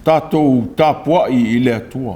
Tatou tapuai i le Atua.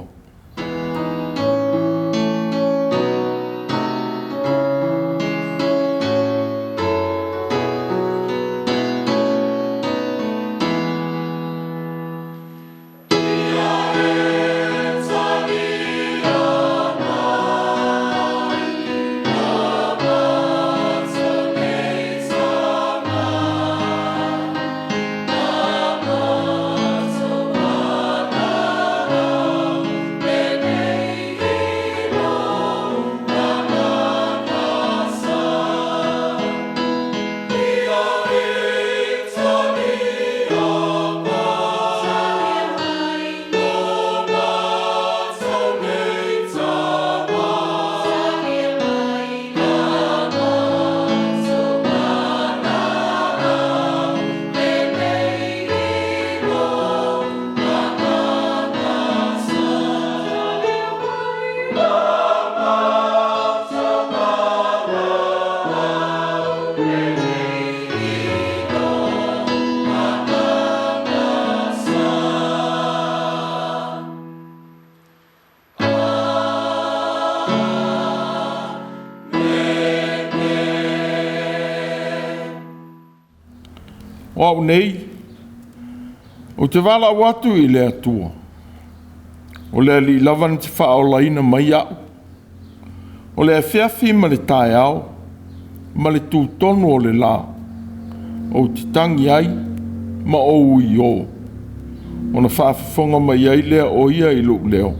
O au nei, ou te valaau atu i le Atua, o le Alii lava na te faaolaina mai au. O le afiafi ma le taeao ma le tutonu o le la, ou te tagi ai ma ou uiō, ona faafofoga mai ai lea o ia i lou leo.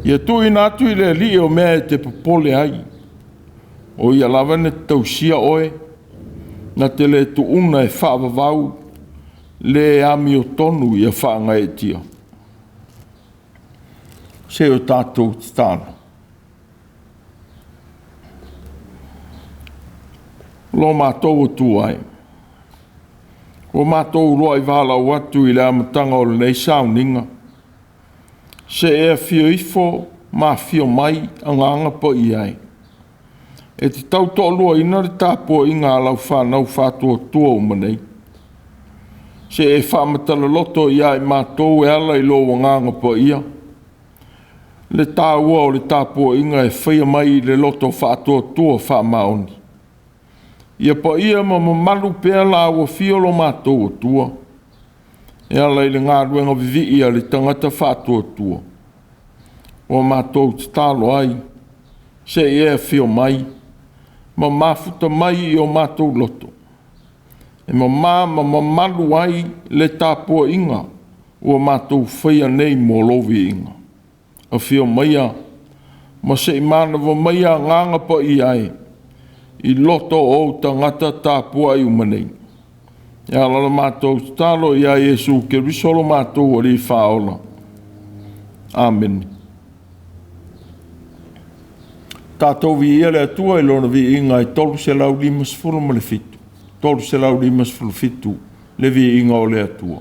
Ia tuuina atu i le Alii o mea e te popole ai, o ia lava na te tausia oe, na te le tuuna e faavavau le amiotonu ia faagaeetia. Se o tatou tatalo. Lo matou Atua e, ua matou uluai valaau atu i le amataga o lenei sauniga, se i e afio ifo ma afio mai Agaga Paia e, e te tautoaluaina le tapuaiga a lau fanau faatuatua uma nei. Se e faamatala ia i matou e ala i lou Agaga Paia le taua o le tapuaiga e faia mai i le loto faatuatua faamaoni. Ia paia ma mamalu pea la ua afio lo matou Atua e ala i le galuega vivii a le tagata faatuatua. Ua matou tatalo ai, se i e afio mai ma mafuta mai i o matou loto, e mama ma mamalu ai le tapuaiga ua matou faia nei mo lou viiga. Afio maia ma se i manava maia Agaga Paia e i loto o ou tagata tapuai uma nei. E ala la matou tatalo ia Iesu Keriso lo matou Alii Faaola. Amene. Tatou viia le Atua i Lona viiga e 357, 357 le viiga o le Atua.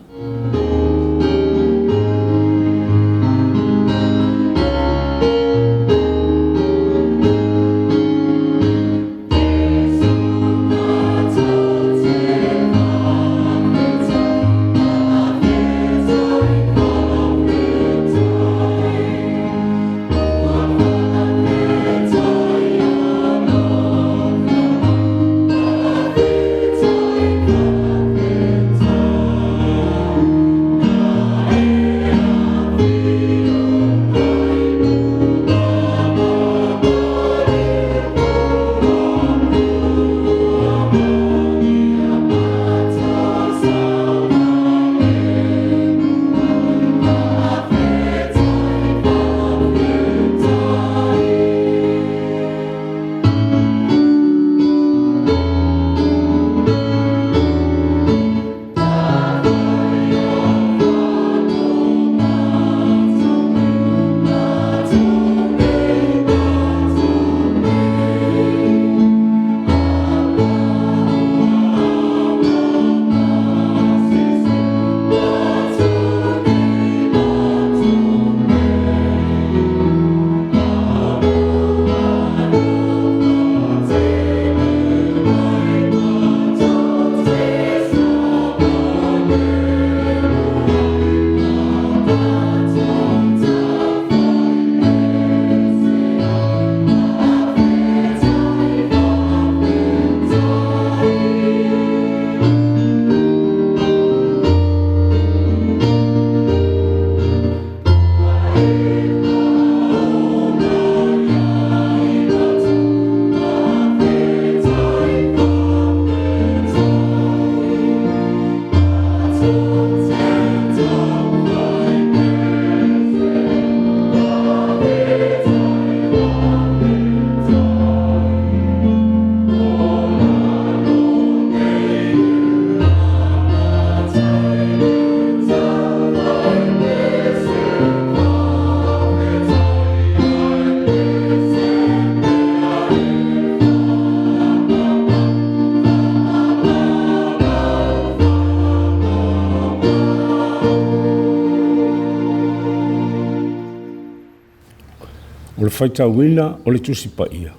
O le faitauina o le Tusi Paia.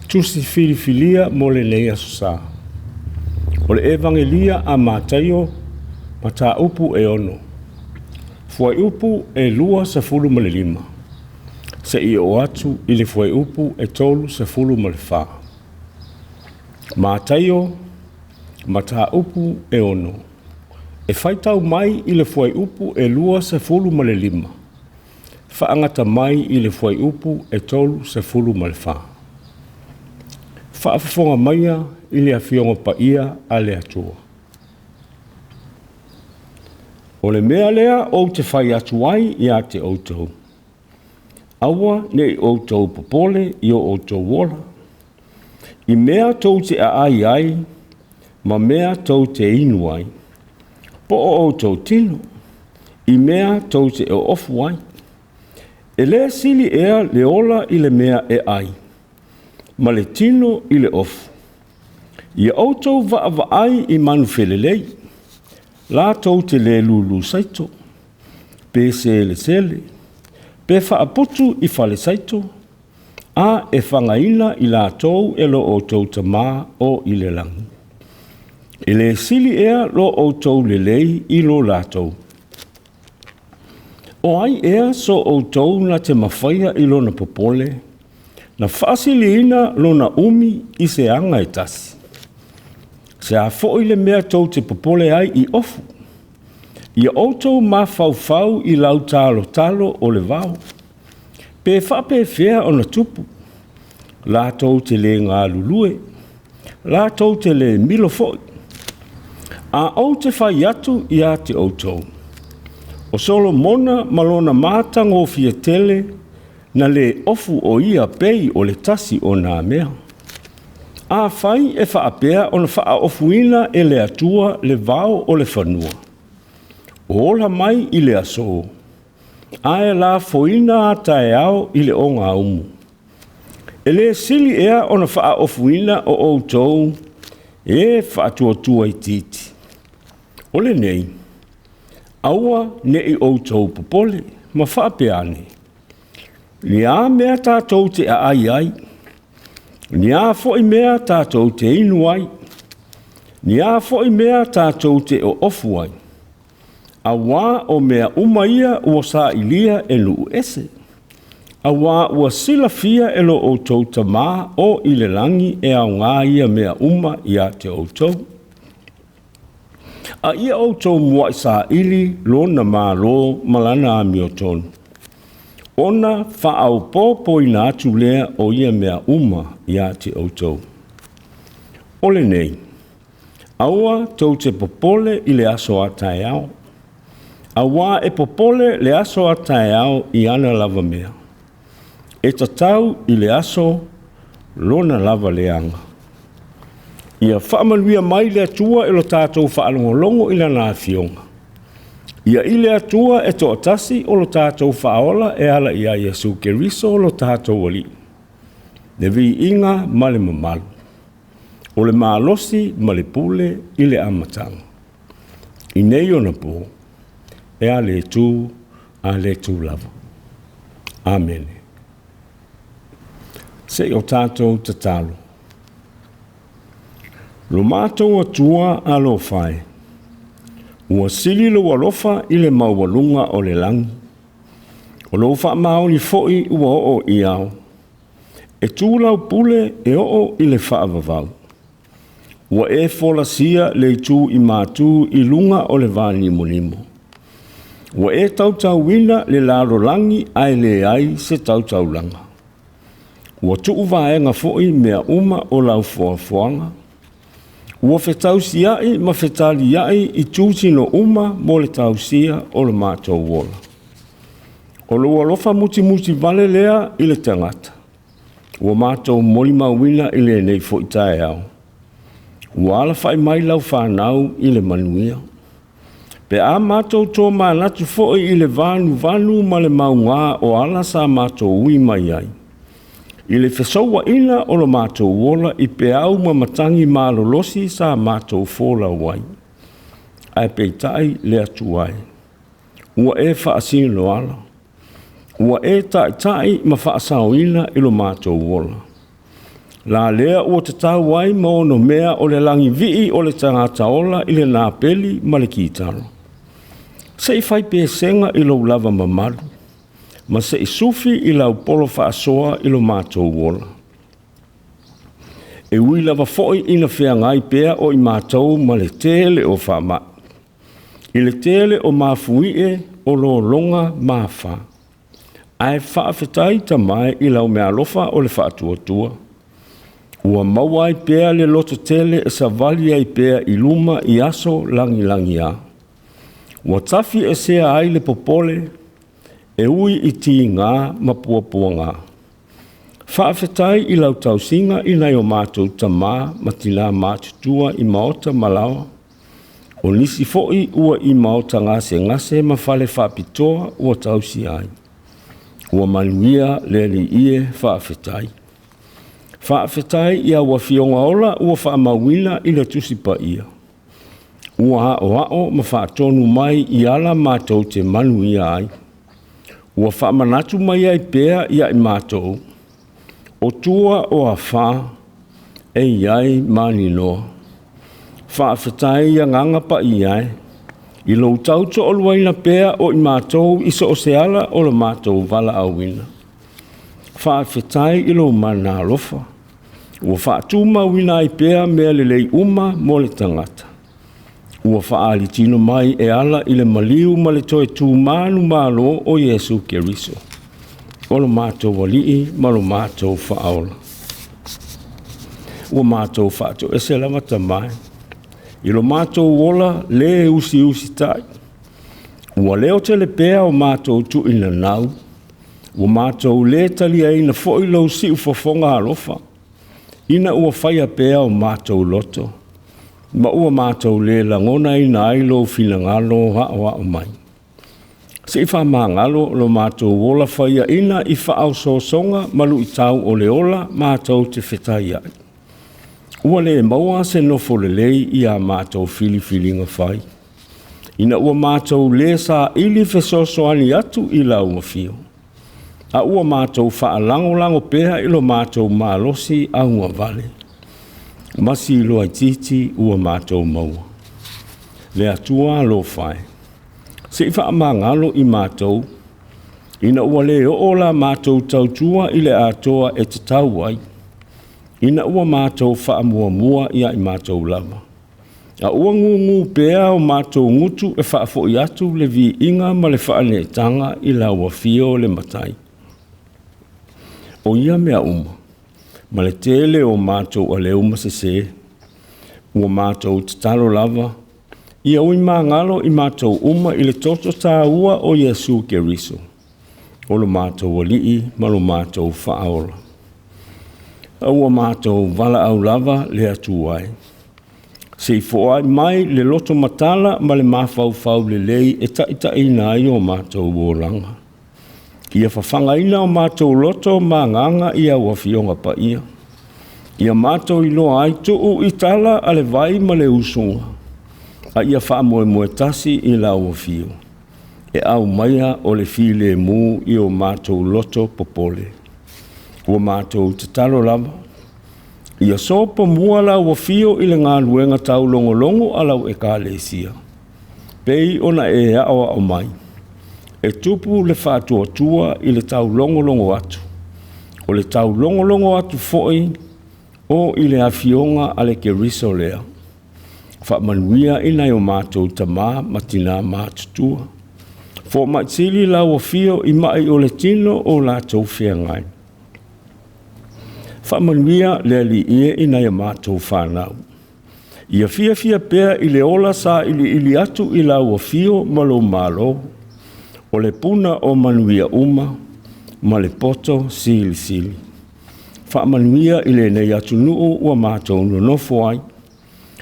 Tusi filifilia mo lenei Aso Sa. O le Evagelia a Mataio, mataupu e 6, fuaiupu e 25, seia oo atu i le fuaiupu e 34. Mataio, mataupu e 6, e faitau mai i le fuaiupu e 25, faagata mai i le fuaiupu e 34. Faafofoga maia i le Afioga Paia a le Atua. O le mea lea ou te fai atu ai ia te outou, aua ne i outou popole i o outou ola, i mea tou te aai ai, ma mea tou te inu ai, po o outou tino, i mea tou te oofu ai. E lē sili ea le ola i le mea e ai, ma le tino i le ofu. Ia outou vaavaai i manu felelei, latou te lē lulu saito, pe selesele, pe faaputu i fale saito, a e fagaina i latou e lo outou Tamā o i le lagi. E lē sili ea lo outou lelei i lo latou? O ai ea so outou na te mafaia i lona popole, na faasiliina lona umi i se aga e tasi? Se a foi le mea tou te popole ai i ofu? Ia outou mafaufau i lau talotalo o le vao, pe faapefea ona tupu, latou te lē galulue, latou te lē milo foi. A ou te fai atu ia te outou, o Solomona ma lona matagofie tele, na lē ofu o ia pei o le tasi o nā mea. Afai e faapea ona faaofuina e le Atua le vao o le fanua, o ola mai i le aso, ae lafoina a taeao i le ogaumu, e lē sili ea ona faaofuina o outou e faatuatua itiiti? O lenei, aua ne i outou popole, ma faapea ane, ni a mea tatou te aai ai, ni a foi mea tatou te inu ai, ni a foi mea tatou te oofu ai, auā o mea uma ia ua sailia e nuu ese, auā ua silafia e lo outou Tamā o i le lagi e aogā ia mea uma ia te outou. A ia outou muaʻi saili lona Malo ma lana amiotonu, ona faaopoopoina atu lea o ia mea uma ia te outou. O lenei, aua tou te popole i le aso a taeao, auā e popole le aso a taeao i ana lava mea. E tatau i le aso lona lava leaga. Ia faamanuia mai le Atua i lo tatou faalogologo i lana Afioga. Ia i le Atua e toatasi o lo tatou Faaola e ala ia Iesu Keriso o lo tatou Alii, le viiga ma le mamalu, o le malosi ma le pule i le amataga, i nei ona po, e a le tu, a le tu lava. Amene. Se i o tatou tatalo. Lo matou Atua alofa e, ua sili lou alofa i le maualuga o le lagi, o lou faamaoni foi ua oo i ao, e tu lau pule e oo i le faavavau. Ua e folasia le itu i matu i luga o le vanimonimo. Ua e tautauina le lalolagi ae leai se tautaulaga. Ua tuu vaega foi mea uma o lau foafoaga. Ua fetausiai ma fetaliai itutino uma mo le tausia o lo matou ola. O lou alofa mutimuti vale lea i le tagata, ua matou molimauina i lenei foi taeao. Ua alafai mai lau fanau i le manuia. Pe a matou tomanatu foi i le vanuvanu ma le maugā o ala sa matou ui mai ai, i le fesouaina o lo matou ola i peau ma matagi malolosi sa matou folau ai, ae peitai le Atua e, ua e faasino ala. Ua e taʻitaʻi ma faasaoina i lo matou ola. La lea ua tatau ai ma onomea o le lagivii o le tagata ola i le napeli ma le kitalo. Se i fai pesega i lou lava mamalu, ma se i sufi i lau polo faasoa i lo matou ola. E ui lava foi ina feagai pea o i matou ma le tele o faamai, i le tele o mafuie o lologa ma afa. Ae faafetai Tama e i lau meaalofa o le faatuatua, ua maua ai pea le loto tele e savali ai pea i luma i aso lagilagia. Ua tafi esea ai le popole, e ui i tiga ma puapuaga. Faafetai i lau tausiga i nai o matou tamā ma tinā matutua i maota ma laoa, o nisi foi ua i maota gasegase ma fale faapitoa ua tausia ai. Ua manuia le Alii e, faafetai. Faafetai i au Afioga ola ua faamauina i le Tusi Paia, ua aoao ma faatonu mai i ala matou te manuia ai. Ua faamanatu mai ai pea ia i matou, o tua o afa e i ai maninoa. Faafetai i Agaga Paia e, i lou tautoaluaina pea o i matou i so o se ala o lo matou valaauina. Faafetai i lou mana alofa, ua faatumauina ai pea mea lelei uma mo le tagata. Ua faaalitino mai e ala i le maliu ma le toe tumanu malo o Iesu Keriso, o lo matou Alii ma lo matou Faaola. Ua matou faatoese lava Tama e, i lo matou ola le usiusitai, ua leo tele pea o matou tuuinanau, ua matou le taliaina foi lou siufofoga alofa, ina ua faia pea o matou loto, ma ua matou le lagonaina ai lou finagalo aoao mai. Se i faamagalo lo matou ola faiaina i faaosoosoga ma luitau o le ola matou te fetaiai. Ua le maua se nofo lelei ia matou filifiliga fai, ina ua matou le saili fesoasoani atu i lau afio, a ua matou faalagolago pea i lo matou malosi augavale, ma siloaitiiti ua matou maua. Le Atua alofa e, se i faamagalo i matou, ina ua le oo la matou tautua i le atoa e tatau ai, ina ua matou faamuamua ia i matou lava. A ua gugu pea o matou gutu e faafoi atu le viiga ma le faaneetaga i lau afio le Matai. O ia mea uma, ma le tele o matou aleu ma sesē, ua matou tatalo lava, ia ui magalo i matou uma i le toto taua o Iesu Keriso, o lo matou Alii ma lo matou Faaola. A ua matou valaau lava le Atua e, se i foai mai le loto matala ma le mafaufau lelei e taitaina ai o matou olaga. Ia fafagaina o matou loto ma agaga i au Afioga Paia. Ia matou iloa ai tuu i tala a le vai ma le usuga, a ia faamoemoe tasi i lau afio, e aumaia o le filemu i o matou loto popole. Ua matou tatalo lava, ia sopomua lau afio i le galuega taulogologo a lau Ekalesia, pei ona e aoao mai, e tupu le faatuatua i le taulogologo atu, o le taulogologo atu foi o i le afioga a le Keriso lea. Faamanuia i nai o matou tamā ma tinā matutua. Foamaitili lau afio i mai o le tino o latou feagai. Faamanuia le Alii e i nai a matou fanau. Ia fiafia pea i le ola sailiili atu i lau afio ma lou malo, o le puna o manuia uma ma le poto silisili. Faamanuia i lenei atunuu ua matou nonofo ai.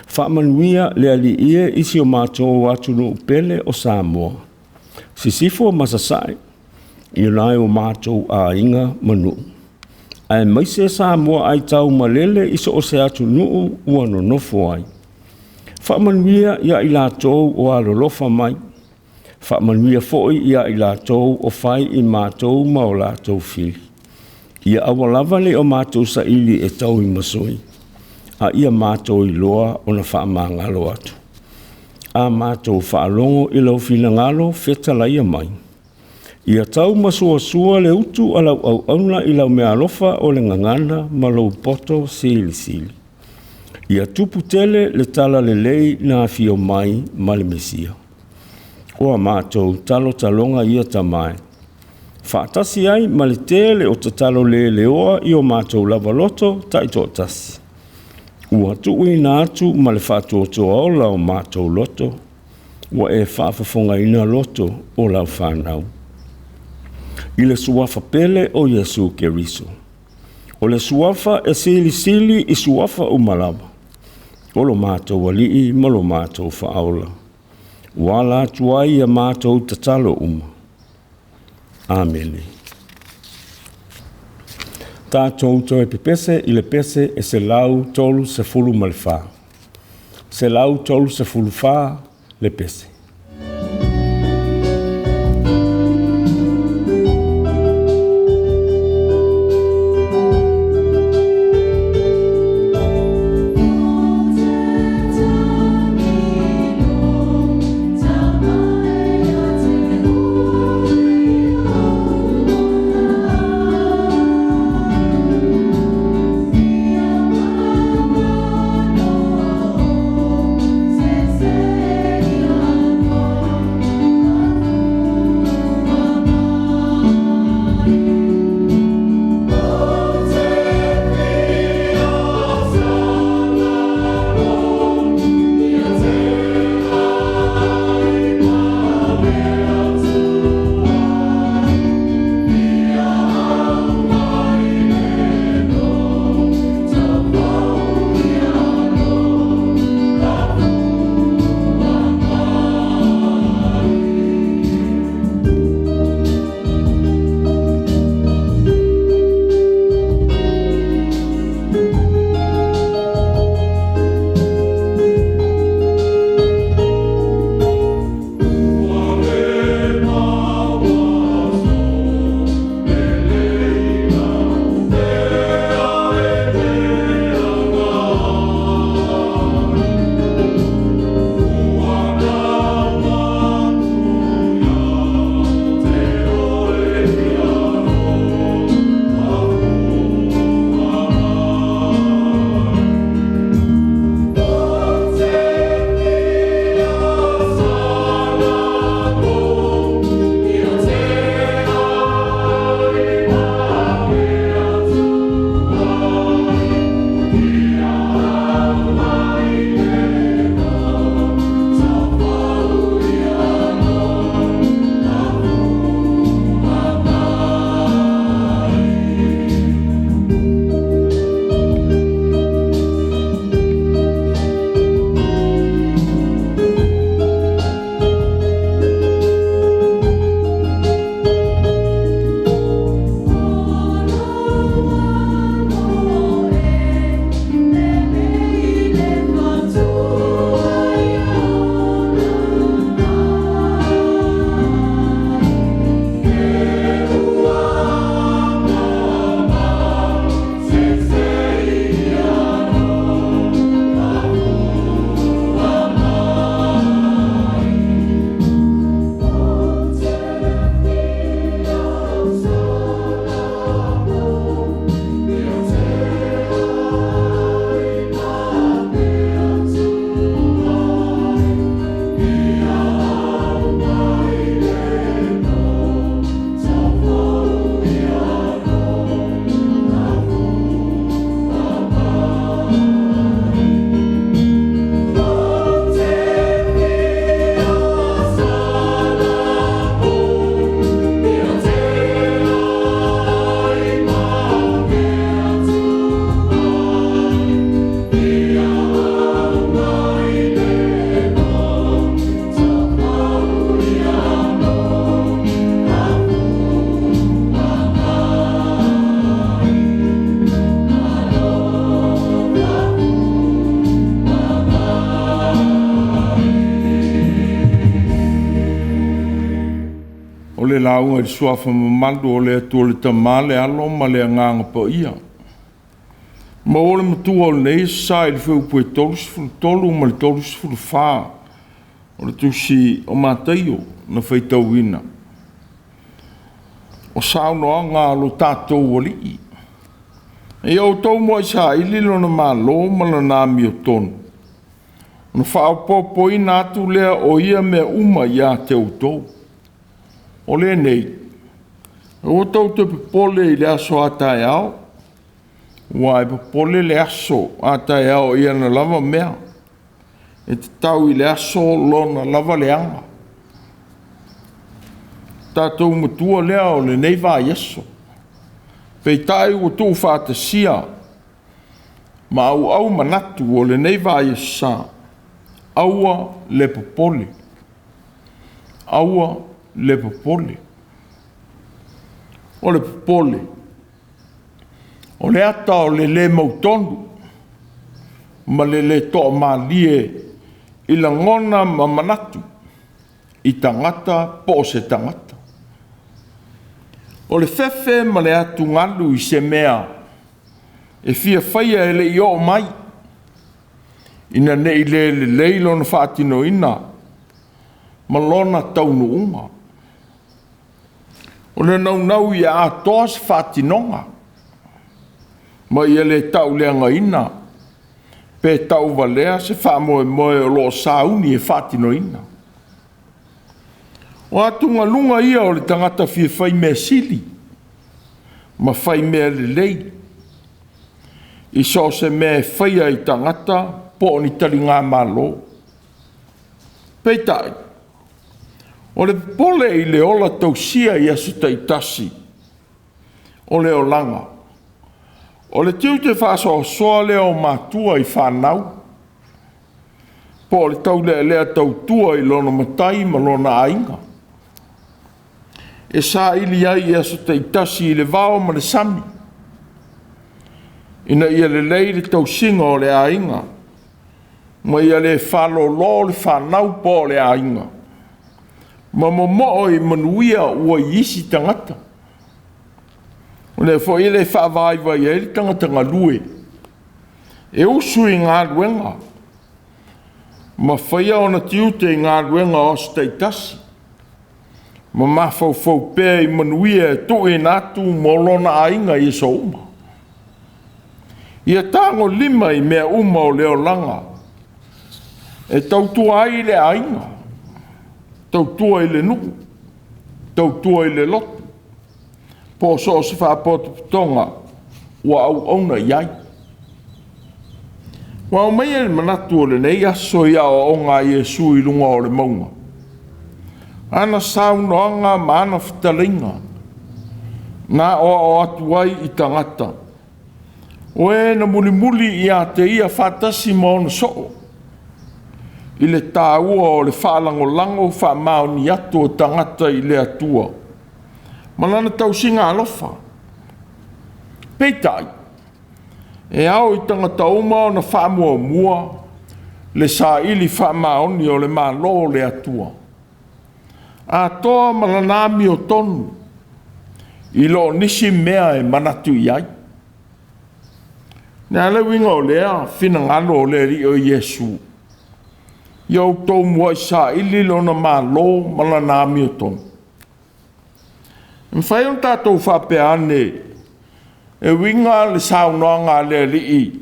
Faamanuia le Alii e i si o matou atunuu pele o Samoa, sisifo ma sasae, i nai o matou aiga ma nuu, aemaise Samoa aitau malele i so o se atunuu ua nonofo ai. Faamanuia ia i latou o alolofa mai. Faamanuia foi ia i latou o fai i matou ma o latou fili. Ia aua lava ne i o matou saili e tauimasui, a ia matou iloa ona faamagalo atu. A matou faalogo i lou finagalo fetalaia mai, ia tau masuasua le utu a lau auauna i lau meaalofa o le gagana ma lou poto silisili. Ia tupu tele le tala lelei na afio mai ma le Mesia. O a matou talotaloga ia tamae, faatasi ai ma le tele o tatalo le leoa i o matou lava loto taitoatasi. Ua tuuina atu ma le faatuatua ola o matou loto, ua e faafofogaina loto o lau fanau. I le suafa pele o Iesu Keriso, o le suafa e silisili i suafa uma lava, o lo matou Alii ma lo matou Faaola, ua ala atu ai ia matou tatalo uma. Amene. Tatou toe pepese i le pese e 134. 134 le pese. O le lauga i le Suafa mamalu o le Atua le Tama, le Alo ma le Agaga Paia. Maua le matua o lenei sa i le fuaiupu e 33 ma le 34 o le tusi o Mataio na faitauina. O saunoaga a lo tatou Alii. Ia outou muai saili lona malo ma lona amiotonu, ona faaopoopoina atu lea o ia mea uma ia te outou. O lenei, aua tou te popole i le aso a taeao, aua e popole le aso a taeao i ana lava mea. E tatau i le aso lona lava leaga. Tatou matua lea o lenei vaiaso. Peitai ua tuufaatasia ma auau manatu o lenei vaiaso sa, aua le popole. Aua le popole. O le popole, o le ata o le le mautonu ma le le toamalie i lagona ma manatu i tagata po o se tagata. O le fefe ma le atugalu i se mea e fia faia e le i oo mai, ina ne i le lelei lona faatinoina ma lona taunuuga. O le naunau ia atoa se faatinoga, ma ia le tauleagaina pe tauvalea se faamoemoe o lo o sauni e faatinoina. O atugaluga ia o le tagata fia fai mea sili ma fai mea lelei i so o se mea e faia i tagata po o ni taligamalo. Peitai, o le popole i le ola tausia i aso taitasi o le olaga, o le tiute faasoasoa lea o matua i fanau, po o le taulealea tautua i lona matai ma lona aiga, e saili ai i aso taitasi i le vao ma le sami, ina ia lelei le tausiga o le aiga, ma ia le faalolo le fanau po o le aiga, ma momoo i manuia ua i isi tagata. O lea foi e le faavaivai ai le tagata galue, e usu i galuega, ma faia ona tiute i galuega o aso taitasi, ma mafaufau pea i manuia e tuuina atu mo lona aiga i aso uma. Ia tagolima i mea uma o le olaga, e tautua ai i le aiga, tautua i le nuu, tautua i le lotu, po o so o se faapotopotoga ua auauna i ai. Ua aumaia le manatu o lenei aso i aoaoga a Iesu i luga o le mauga, ana saunoaga ma ana fetalaiga, na aoao atu ai i tagata, o e na mulimuli ia te ia faatasi ma ona soo, i le taua o le faalagolago faamaoni atu o tagata i le Atua ma lana tausiga alofa. Peitai, e ao i tagata uma ona faamuamua le saili faamaoni o le Malo o le Atua, atoa ma lana amiotonu i lo nisi mea e manatu i ai. Le a le uiga o lea finagalo o le Alii o Iesu, ia outou muai saili lona malo ma lana amiotonu. E mafai ona tatou faapea ane, e uiga le saunoaga a le Alii i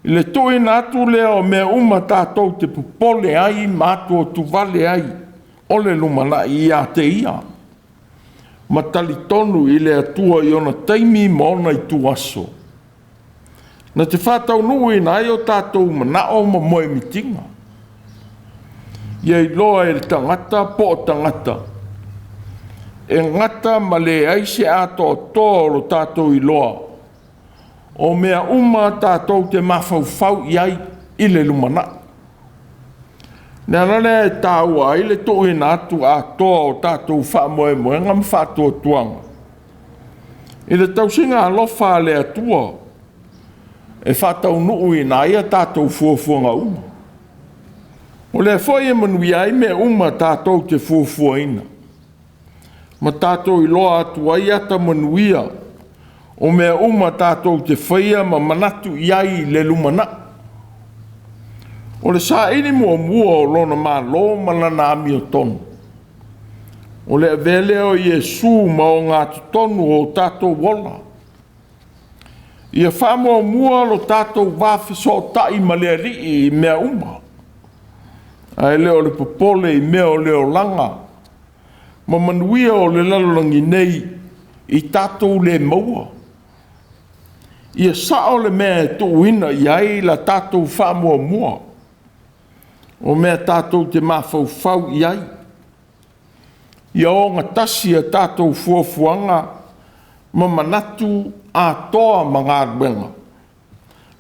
le tuuina atu lea o mea uma tatou te popole ai ma atuatuvale ai o le lumanai ia te ia, ma talitonu i le Atua i ona taimi ma ona ituaso, na te faataunuuina ai o tatou manao ma moemitiga. Ia iloa e le tagata po o tagata e gata ma leai se atoatoa o lo tatou iloa o mea uma tatou te mafaufau i ai i le lumanai. Le ala lea e taua ai le tuuina atu atoa o tatou faamoemoega ma faatuatuaga i le tausiga alofa a le Atua e faataunuuina ai a tatou fuafuaga uma. O lea foi e manuia ai mea uma tatou te fuafuaina. Ma tatou iloa atu ai ata manuia o mea uma tatou te faia ma manatu i ai i le lumanai. O le saili muamua o lona Malo ma lana amiotonu, o le avea lea o Iesu ma ogatotonu o tatou ola. Ia faamuamua lo tatou va fesootai ma le Alii i mea uma, ae le o le popole i mea o le olaga ma manuia o le lalolagi nei i tatou le maua. Ia sao le mea e tuuina i ai la tatou faamuamua, o mea tatou te mafaufau i ai. Ia ogatasi a tatou fuafuaga ma manatu atoa ma galuega,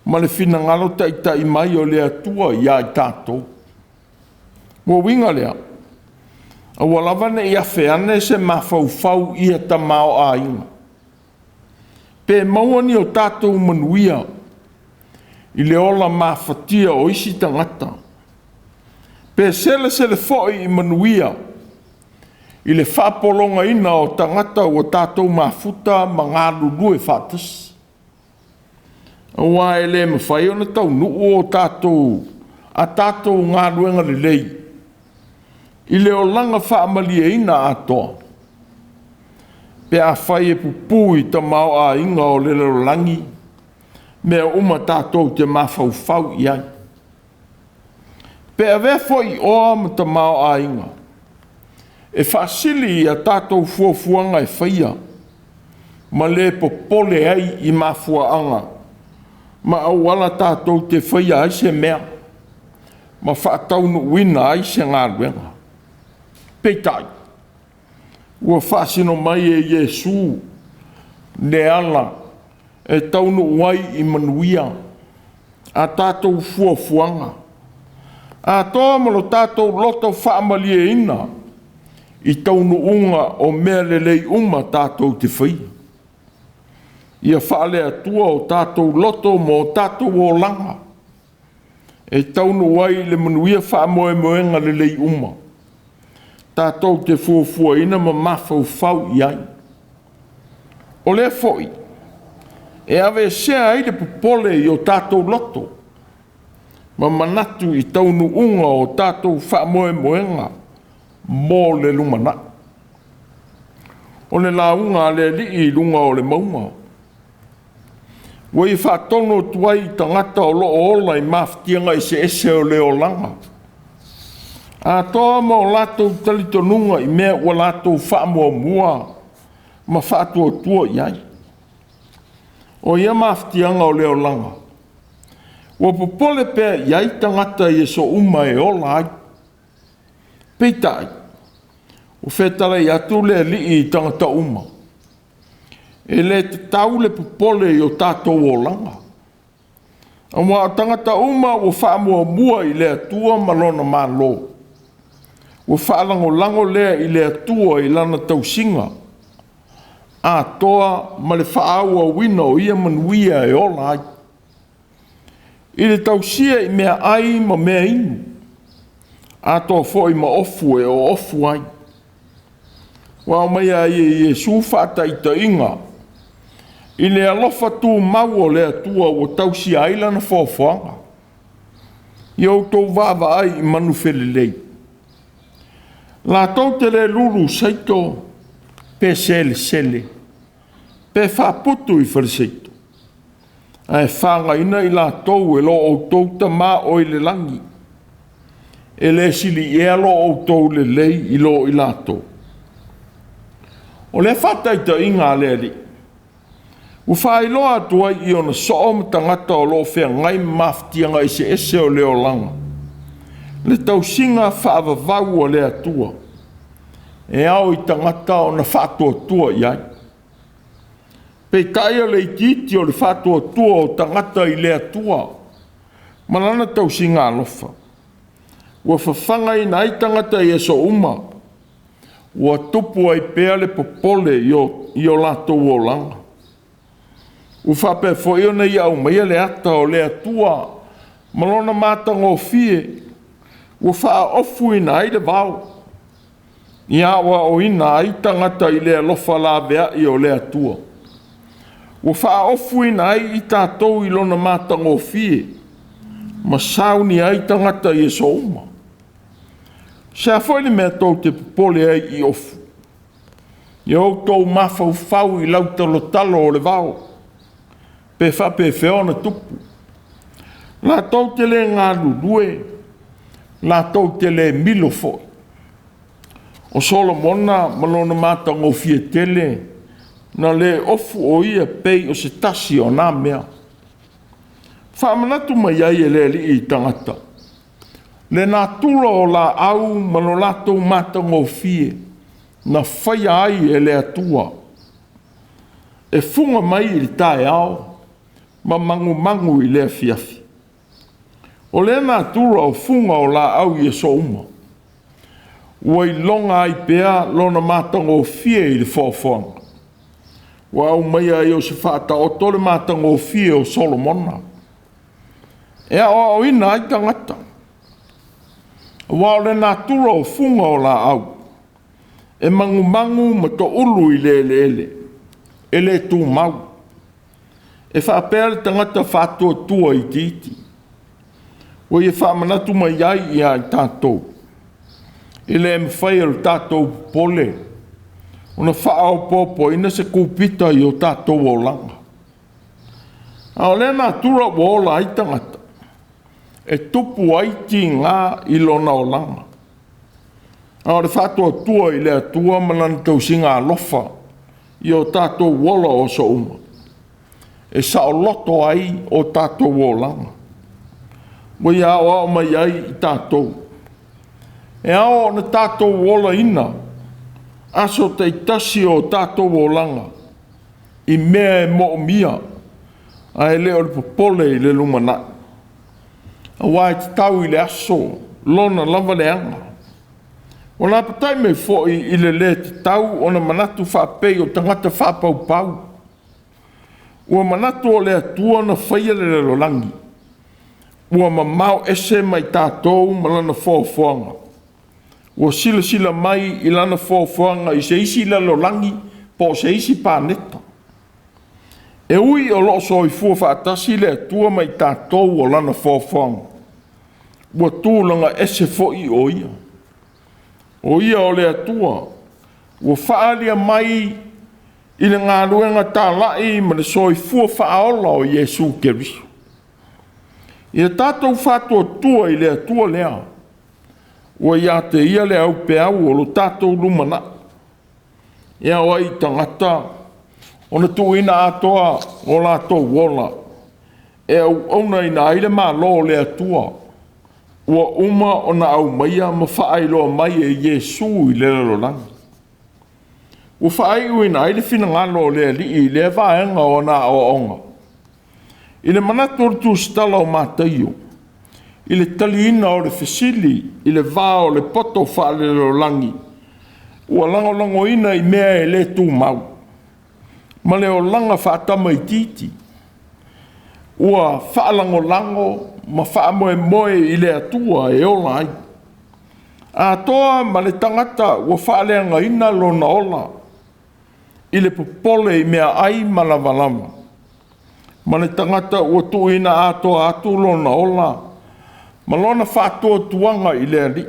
ma le finagalo taitai mai o le Atua ia i tatou. Ua uiga lea, aua lava ne i afe ane se mafaufau ia tamaoaiga, pe maua ni o tatou manuia i le ola mafatia o isi tagata, pe selesele foi i manuia i le faapologaina o tagata ua tatou mafuta ma galulue faatasi. Aua e le mafai ona taunuu o tatou a tatou galuega lelei i le olaga faamalieina atoa, pe afai e pupū i tamaoaiga o le lalolagi mea uma tatou te mafaufau i ai. Pe avea foi oa ma tamaoaiga e faasili i a tatou fuafuaga e faia, ma le popole ai i mafuaaga ma auala tatou te faia ai se mea ma faataunuuina ai se galuega. Peitai, ua faasino mai e Iesu le ala e taunuu ai i manuia a tatou fuafuaga atoa ma lo tatou loto faamalieina i taunuuga o mea lelei uma tatou te faia. Ia faale-Atua o tatou loto ma o tatou olaga e taunuu ai i le manuia faamoemoega lelei uma tatou te fuafuaina ma mafaufau i ai. O lea foi e aveesea ai le popole i o tatou loto ma manatu i taunuuga o tatou faamoemoega mo le lumanai. O le lauga a le Alii i luga o le mauga, ua ia faatonu atu ai i tagata o lo o ola i mafatiaga eseese o le olaga, atoa ma o latou talitonuga i mea ua latou faamuamua ma faatuatua i ai. O ia mafatiaga o le olaga, ua popole pea i ai tagata i aso uma e ola ai. Peitai, ua fetalai atu le Alii i tagata uma, e le tatau le popole i o tatou olaga, aua o tagata uma ua faamuamua i le Atua ma lona Malo, ua faalagolago lea i le Atua i lana tausiga atoa ma le faaauauina o ia manuia e ola ai, i le tausia i meaai ma mea inu, atoa foi ma ofu e oofu ai. Ua aumaia ai e Iesu faataitaiga i le alofa tumau o le Atua ua tausia ai lana foafoaga. Ia outou vaavaai i manu felelei, latou te le lulu saito pe selesele pe faaputu i faleseito, ae fagaina i latou e lo outou Tama o i le lagi. E le sili ea lo outou lelei i lo i latou. O lea faataitaiga a le Alii ua faailoa atu ai i ona soo ma tagata o lo o feagai ma mafatiaga eseese o le olaga, le tausiga faavavau a le Atua e ao i tagata ona faatuatua i ai. Peitai o le itiiti o le faatuatua o tagata i le Atua ma lana tausiga alofa, ua fafagaina ai tagata i aso uma, ua tupu ai pea le popole i o latou olaga. Ua faapea foi ona ia aumaia le ata o le Atua ma lona matagofie, ua faaofuina ai le vao. Ia aoaoina ai tagata i le alofa laveai o le Atua, ua faaofuina ai i tatou i lona matagofie ma sauni ai tagata i aso uma. Se a foi le mea tou te popole ai i ofu, ia outou mafaufau i lautalotalo o le vao, pe faapefea ona tupu. Latou te le galulue, latou te le milo foi. O Solomona ma lona matagofie tele, na le ofu o ia pei o se tasi o na mea. Faamanatu mai ai e le Alii i tagata, le natura o laau ma lo latou matagofie na faia ai e le Atua, e fuga mai i le taeao ma magumagu i le afiafi. O lea natura o fuga o laau i aso uma, ua iloga ai pea lona matagofie i le foafoaga. Ua aumaia ai o se faataoto le matagofie o Solomona, e aoaoina ai tagata, aua o le natura o fuga o laau, e magumagu ma toulu i le eleele, e le tumau. E faapea le tagata faatuatua itiiti, ua ia faamanatu mai ai ia i tatou, e le mafai e lo tatou popole ona faaopoopoina se kupita i o tatou olaga. A o lea natura ua ola ai tagata, e tupu ai tiga i lona olaga. A o le faatuatua i le Atua ma lana tausiga alofa i o tatou ola o aso uma, e saoloto ai o tatou olaga. Ua ia aoao mai ai i tatou, e ao ona tatou olaina aso taitasi o tatou olaga i mea e moomia, ae le o le popole i le lumanai. Aua e tatau i le aso lona lava leaga. Ua lapatai mai foi i le le tatau ona manatu faapei o tagata faapaupau. Ua manatu o le Atua na faia le lalolagi, ua mamao ese ma i tatou ma lana foafoaga. Ua silasila mai i lana foafoaga i se isi lalolagi po o se isi paneta. E ui o lo o soifua faatasi le Atua ma i tatou o lana foafoaga, ua tulaga ese foi o Ia. O Ia o le Atua ua faaalia mai i le galuega talai ma le soifua faaola o Iesu Keriso. Ia tatou faatuatua i le Atua lea, ua ia te Ia le aupeau o lo tatou lumanai. E ao ai i tagata ona tuuina atoa o latou ola e auaunaina ai le Malo o le Atua, ua uma ona aumaia ma faailoa mai e Iesu i le lalolagi. Ua faaiuina ai le finagalo o le Alii i lea vaega o ana aoaoga. I le manatu o le tusitala o Mataio, i le taliina o le fesili i le va o le poto faalelalolagi, ua lagolagoina i mea e le tumau, ma le olaga faatamaitiiti, ua faalagolago ma faamoemoe i le Atua e ola ai, atoa ma le tagata ua faaleagaina lona ola i le popole i meaai ma lavalava, ma le tagata ua tuuina atoa atu lona ola ma lona faatuatuaga i le Alii,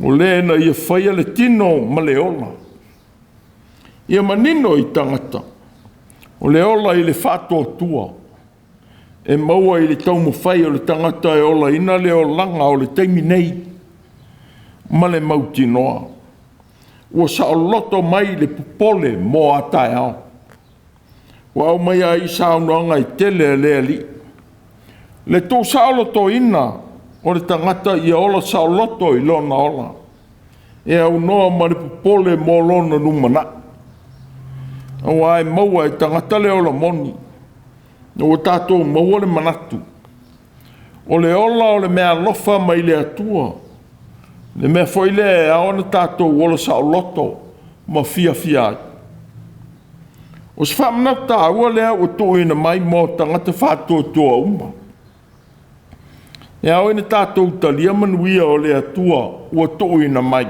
o le na ia faia le tino ma le ola. Ia manino i tagata, o le ola i le faatuatua e maua i le taumafai o le tagata e olaina le olaga o le taimi nei ma le mautinoa. Ua saoloto mai le popole mo a taeao. Ua aumaia ai saunoaga e tele a le Alii, le tuusaolotoina o le tagata ia ola saoloto i lona ola, e aunoa ma le popole mo lona lumanai. Aua e maua e tagata le ola moni, ua tatou maua le manatu, o le ola o le meaalofa mai le Atua, le mea foi lea e ao ona tatou ola saoloto ma fiafia ai. O se faamanatu taua lea ua tuuina mai mo tagata faatuatua uma. E ao ina tatou talia manuia o le Atua ua tuuina mai.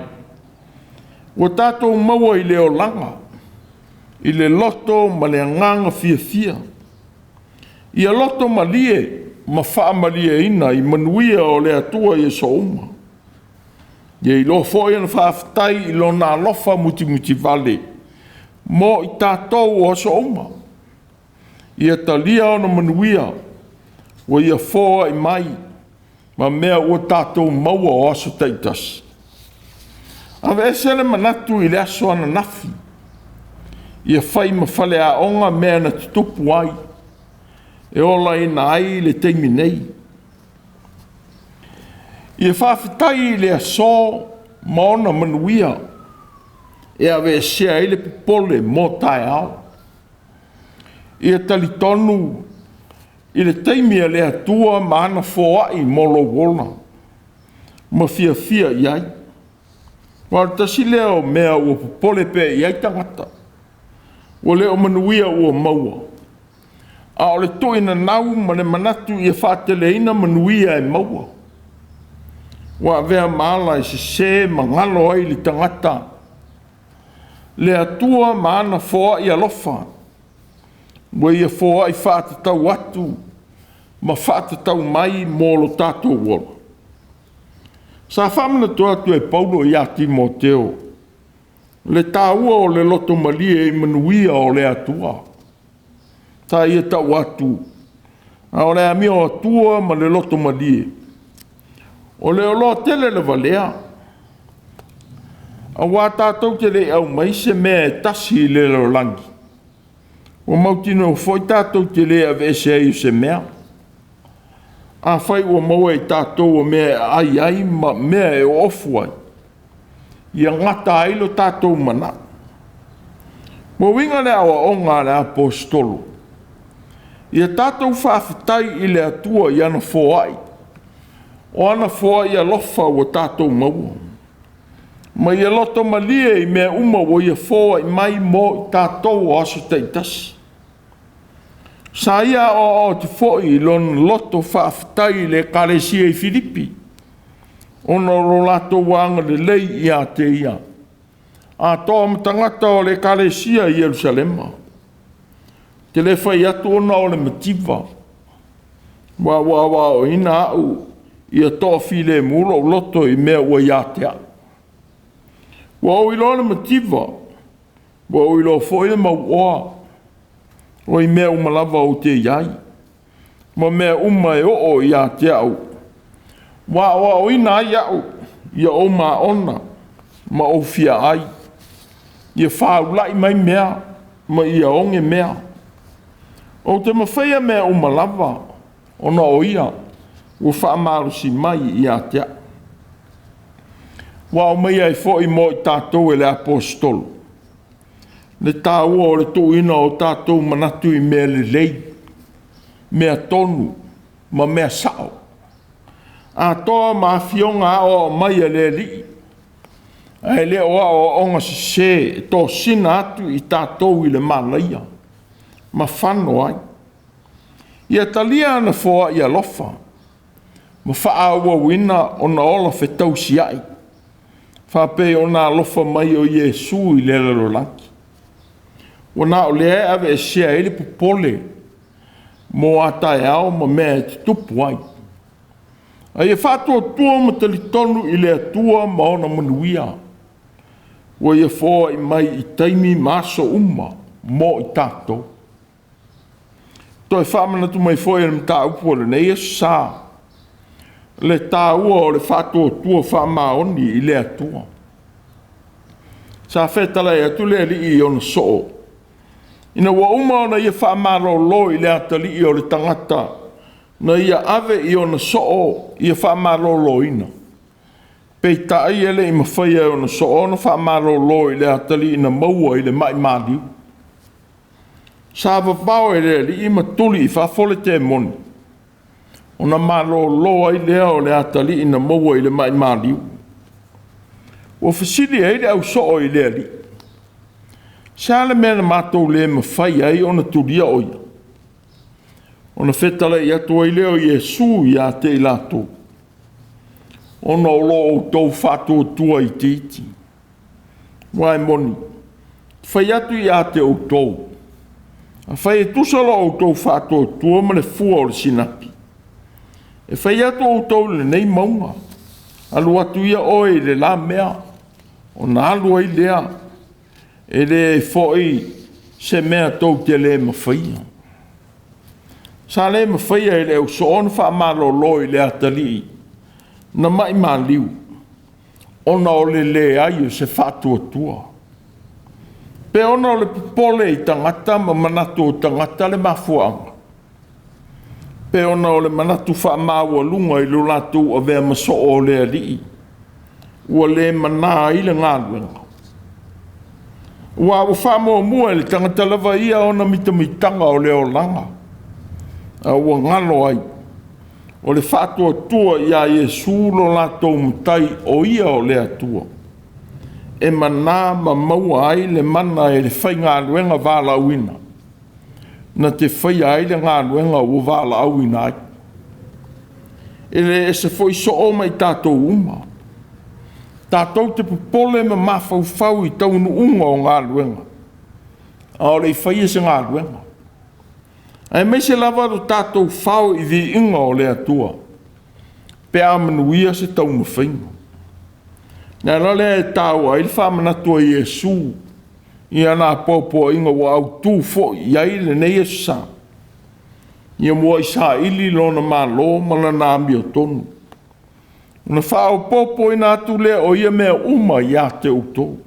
Ua tatou maua i le olaga, i le loto ma le agaga fiafia. Ia loto malie ma faamalieina i manuia o le Atua i aso uma. Ia iloa foi ona faafetai i Lona alofa mutimutivale mo i tatou o aso uma. Ia talia ona manuia ua ia foai mai ma mea ua tatou maua o aso taitasi. Aveese le manatu i le aso ananafi, ia fai ma faleaoga mea na tutupu ai, e olaina ai le taimi nei. Ia faafetai i le aso ma ona manuia, e aveesea ai le popole mo taeao. Ia talitonu i le taimi a le Atua ma ana foai mo lou ola, ma fiafia i ai. Aua o le tasi lea o mea ua popole pea i ai tagata, ua le o manuia ua maua, a o le tuuinanau ma le manatu ia faateleina manuia e maua. Ua avea ma ala e sese ma galo ai le tagata le Atua ma ana foai alofa, ua ia foai faatatau atu ma faatatau mai mo lo tatou ola. Sa faamanatu atu e Paulo ia Timoteo le taua o le loto malie i manuia o le Atua. Sa ia tau atu, a o le amio atua ma le loto malie, o le oloa tele lava lea, aua tatou te le i aumai se mea e tasi i le lalolagi, ua mautinoa foi tatou te le aveese ai o se mea. Afai ua maua e tatou o mea e aai ai ma mea e oofu ai, ia gata ai lo tatou manao. Ua uiga le aoaoga a le Aposetolo, ia tatou faafetai i le Atua i ana foai, o ana foai alofa ua tatou maua, ma ia loto malie i mea uma ua ia foai mai mo i tatou o aso taitasi. Sa ia aoao atu foi i lona loto faafetai i le ekalesia i Filipi, ona o lo latou agalelei ia te ia, atoa ma tagata o le ekalesia i Ierusalema. Ou te le fai atu ona o le mativa, aua ua aoaoina au ia toafilemu lou loto i mea ua ia te au. Ua ou iloa le mativa, ua ou iloa foi le mauoa, o i mea uma lava ou te i ai, ma mea uma e oo ia te au, ua aoaoina ai au ia ou maona ma ou fiaai, ia faaulai mai mea ma ia oge mea. Ou te mafaia mea uma lava, ona o ia ua faamalosi mai ia te au. Ua aumaia ai foi mo i tatou e le Aposetolo le taua o le tuuina o tatou manatu i mea lelei, mea tonu ma mea sao, atoa ma afioga aoao mai a le Alii, ae le o aoaoga sese e tosina atu i tatou i le malaia ma fano ai. Ia talia ana foai alofa ma faaauauina ona ola fetausiai, faapei ona alofa mai o Iesu i le lalolagi. Ua na o lea e aveesea ai le popole mo a taeao ma mea e tutupu ai. A ia faatuatua ma talitonu i le Atua ma ona manuia, ua ia foai mai i taimi ma aso uma mo i tatou. Toe faamanatu mai foi e le mataupu o lenei aso sa, le taua o le faatuatua faamaoni i le Atua. Sa fetalai atu le Alii i ona soo, ina ua uma ona ia faamalolo i le atalii o le tagata na ia ave i ona soo ia faamaloloina, peitai e le i mafaia e ona soo ona faamalolo i le atalii na maua i le mai maliu. Sa vavao e le Alii ma tuli i fafo le temoni, ona malolo ai lea o le atalii na maua i le mai maliu. Ua fesili ai le ausoo i le Alii, se a le mea na matou le mafai ai ona tulia o ia? Ona fetalai atu ai lea o Iesu ia te i latou, ona o lo outou faatuatua itiiti. Aua e moni, ou te fai atu ia te outou, afai e tusa lo outou faatuatua ma le fua o le sinapi, e fai atu outou i lenei mauga, Alu atu ia oe i le la mea, ona alu ai lea, e leai foi se mea tou te le mafaia. Sa le mafaia e le au soo ona faamalolo i le atalii na mai maliu ona o le leai o se faatuatua. Pe ona o le popole i tagata ma manatu o tagata le mafuaaga, pe ona o le manatu faamaualuga i lo latou avea ma soo o le alii ua le mana ai le galuega. Aua ua faamuamua e le tagata lava ia ona mitamitaga o le olaga, a ua galo ai o le faatuatua ia Iesu lo latou Matai o Ia o le Atua, e mana ma maua ai le mana e le faigaluega valaauina, na te faia ai le galuega ua valaauina ai. E le ese foi soo ma i tatou uma. Tatou te popole ma mafaufau i taunuuga o galuega, a o le i faia se galuega, aemaise lava lo tatou fao i viiga o le Atua, pe a manuia se taumafaiga. O le ala lea e taua ai le faamanatu a Iesu i ana apoapoaiga ua autu foi i ai lenei Aso Sa, ia muai saili lona Malo ma lana amiotonu, ona faaopoopoina atu lea o ia mea uma ia te outou.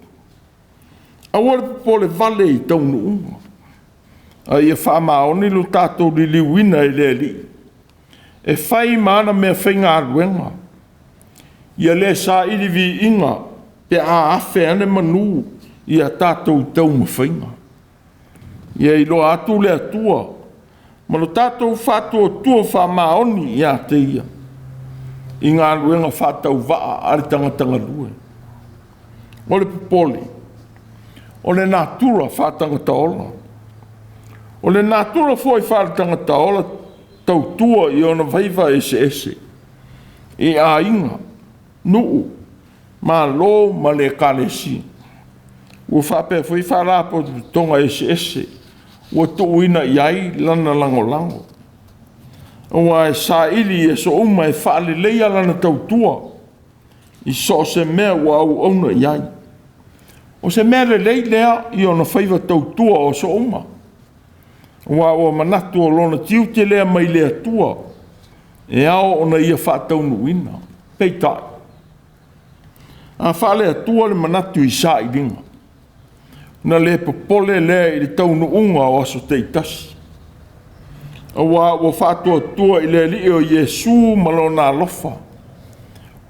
Aua le popole vale i taunuuga, a ia faamaoni lo tatou liliuina i le Alii, e fai ma ana meafaigaluega. Ia le saili viiga pe a afe ane manu i a tatou taumafaiga. Ia iloa atu le Atua ma lo tatou faatuatua faamaoni ia te Ia i galuega faatauvaa a le tagata galue. O le popole, o le natura faaletagata ola. O le natura foi faaletagata ola tautua i ona faiva eseese, i aiga, nuu, malo ma le ekalesia. Ua faapea foi faalapotopotoga eseese ua tuuina i ai lana lagolago, aua e saili i aso uma e faaleleia lana tautua i so o se mea ua auauna i ai. O se mea lelei lea i ona faiva tautua o aso uma, aua ua manatu o lona tiute lea mai le Atua e ao ona ia faataunuuina. Peitai, a faale-Atua le manatu i sailiga, ona le popole lea i le taunuuga o aso taitasi, aua ua faatuatua i le Alii o Iesu ma lona alofa,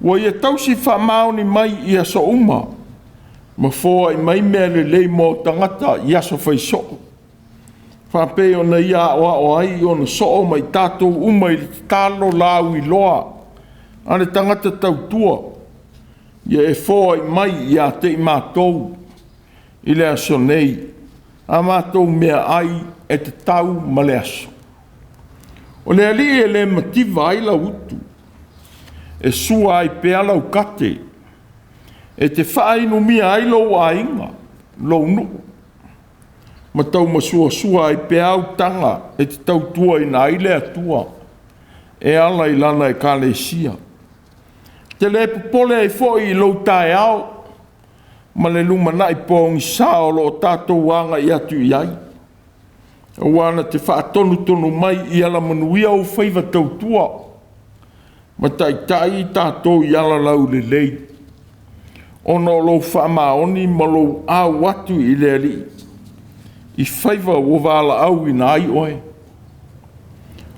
ua ia tausi faamaoni mai i aso uma ma foai mai mea lelei mo tagata i aso fai soo, faapei ona ia aoao ai ona soo ma i tatou uma i le tatalo lauiloa a le tagata tautua, ia e foai mai ia te i matou i le aso nei a matou meaai e tatau ma le aso. O le Alii e le mativa ai lau utu, e sua ai pea lau kate, e te faainumia ai lou aiga, lou nuu, ma taumasuasua ai pea au taga e te tautuaina ai le Atua e ala i lana ekalesia. E te le popole ai foi i lou taeao ma le lumanai pogisa o lo o tatou agai atu i ai, aua na te faatonutonu mai i alamanuia ou faiva tautua ma taitai i tatou i ala laulelei, ona o lou faamaoni ma lou au atu i le Alii i faiva ua valaauina ai oe.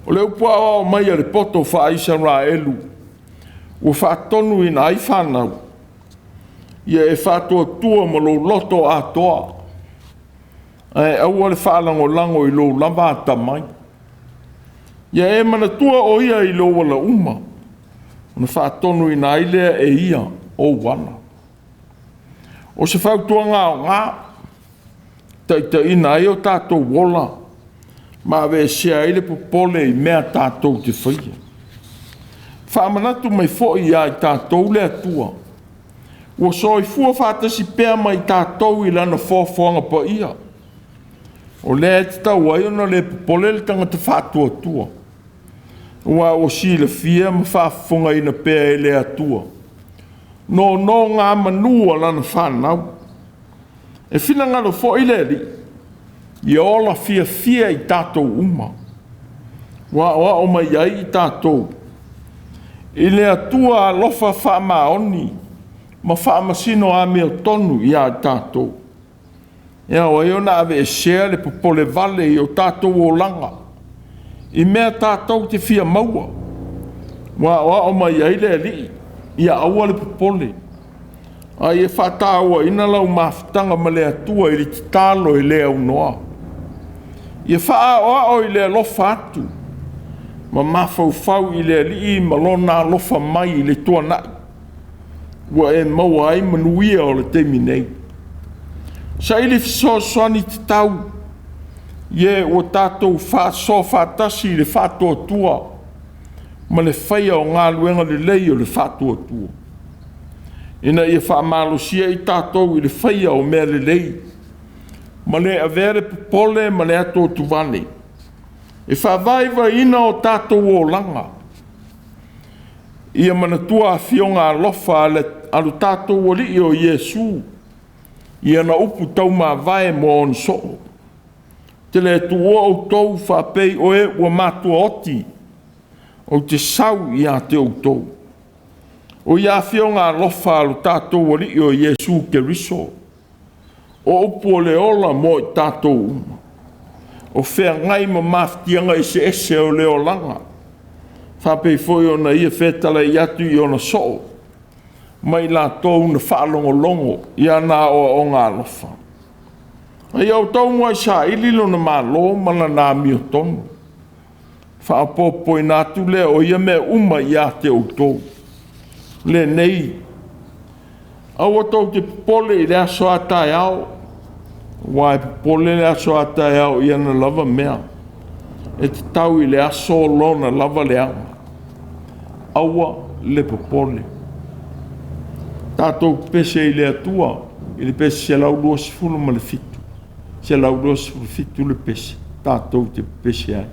O le upu aoao mai a le poto faa-Isaraelu ua faatonuina ai fanau, ia e faatuatua ma lou loto atoa, ae aua le faalagolago i lou lava atamai. Ia e manatua o ia i lou ala uma, ona faatonuina ai lea e ia ou ala. O se fautuaga aoga, taitaiina ai o tatou ola ma aveesea ai le popole i mea tatou te faia. Faamanatu mai foi ia i tatou le Atua, Ua soifua faatasi pea ma i tatou i Lana foafoaga paia. O lea e tatau ai ona le popole le tagata faatuatua, aua ua silafia ma faafofogaina pea e le Atua nonogamanu a lana fanau. E finagalo foi le Alii ia ola fiafia i tatou uma, ua aoao mai ai i tatou i le Atua alofa faamaoni ma faamasino amiotonu ia i tatou. E ao ai ona aveesea le popole vale i o tatou olaga i mea tatou te fia maua, ua aoao mai ai le Alii, ia aua le popole, a ia faatauaina lau mafutaga ma le Atua i le tatalo e le aunoa. Ia faaoao i le alofa atu ma mafaufau i le Alii ma Lona alofa mai i le tuanai, ua e maua ai manuia o le taimi nei. Saili fesoasoani tatau i e ua tatou faasoa faatasi i le faatuatua ma le faia o galuega lelei o le faatuatua, ina ia faamalosia i tatou i le faia o mea lelei, ma le avea le popole ma le atuatuvale e faavaivaiina o tatou olaga. Ia manatua afioga alofa a lo tatou Alii o Iesu, i ana upu taumavae mo ona soo. Ou te le tuua outou faapei o e ua matuaoti, ou te sau ia te outou. O ia afioga alofa a lo tatou Alii o Iesu Keriso, o upu o le ola mo i tatou uma, o feagai ma mafatiaga eseese o le olaga, faapei foi ona ia fetalai atu i ona soo ma i latou na faalogologo i ana aoaoga alofa. A ia outou muai saili lona malo ma lana amiotonu, faaopoopoina atu lea o ia mea uma ia te outou. Lenei, aua tou te popole i le aso a taeao, aua e popole le aso a taeao i ana lava mea. E tatau i le aso lona lava leaga. Aua le popole. Tatou pepese i le Atua i le pese 127, 127 le pese tatou te pepese ai.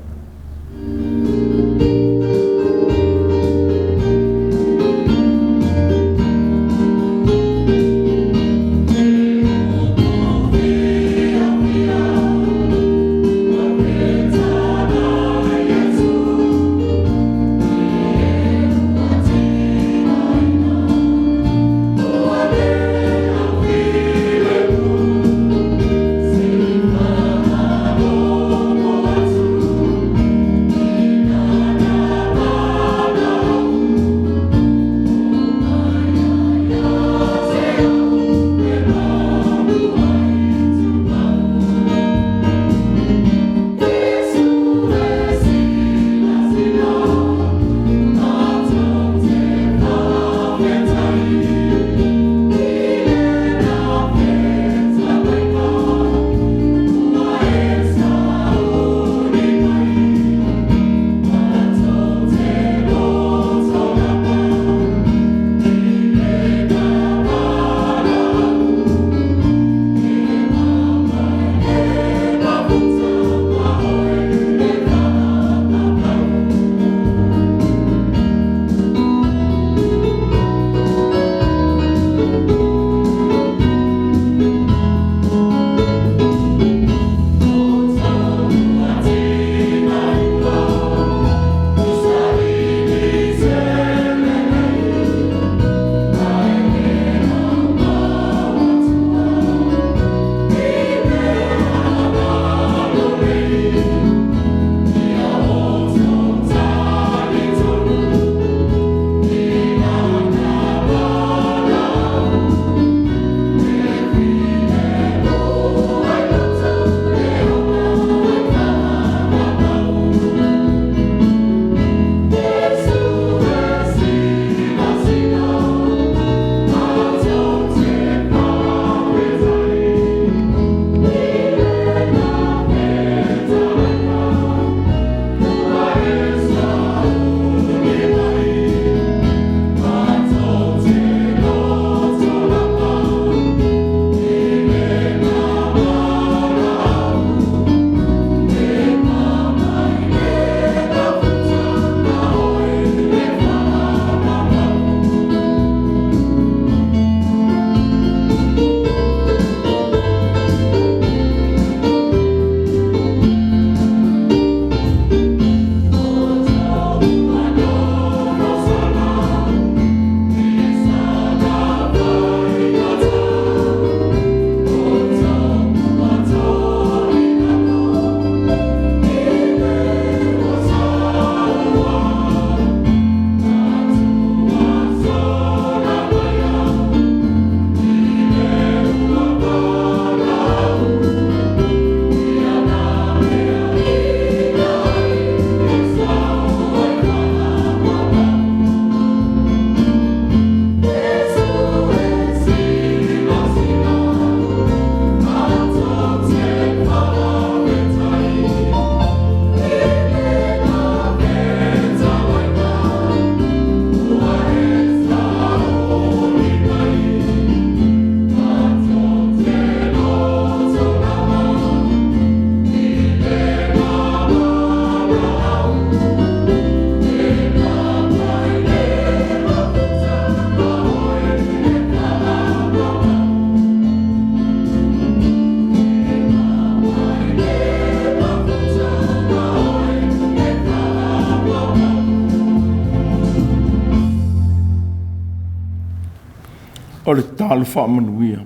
O le tatalo faamanuia.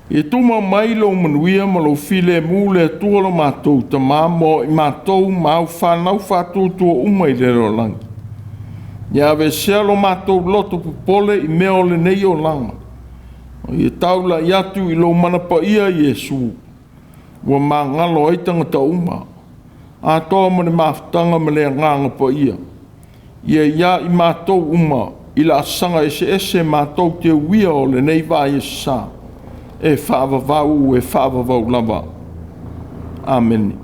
Ia tumau mai lou manuia ma lou filemu le Atua lo matou Tama mo i matou ma au fanau faatuatua uma i le lalolagi. Ia aveesea lo matou loto popole i mea o lenei olaga, ma ia taulai atu i lou mana paia Iesu, ua magalo ai tagata uma, atoa ma le mafutaga ma le Agaga Paia, ia ia i matou uma i laasaga eseese matou te uia o lenei vai e sa, e faavavau, e faavavau lava. Amene.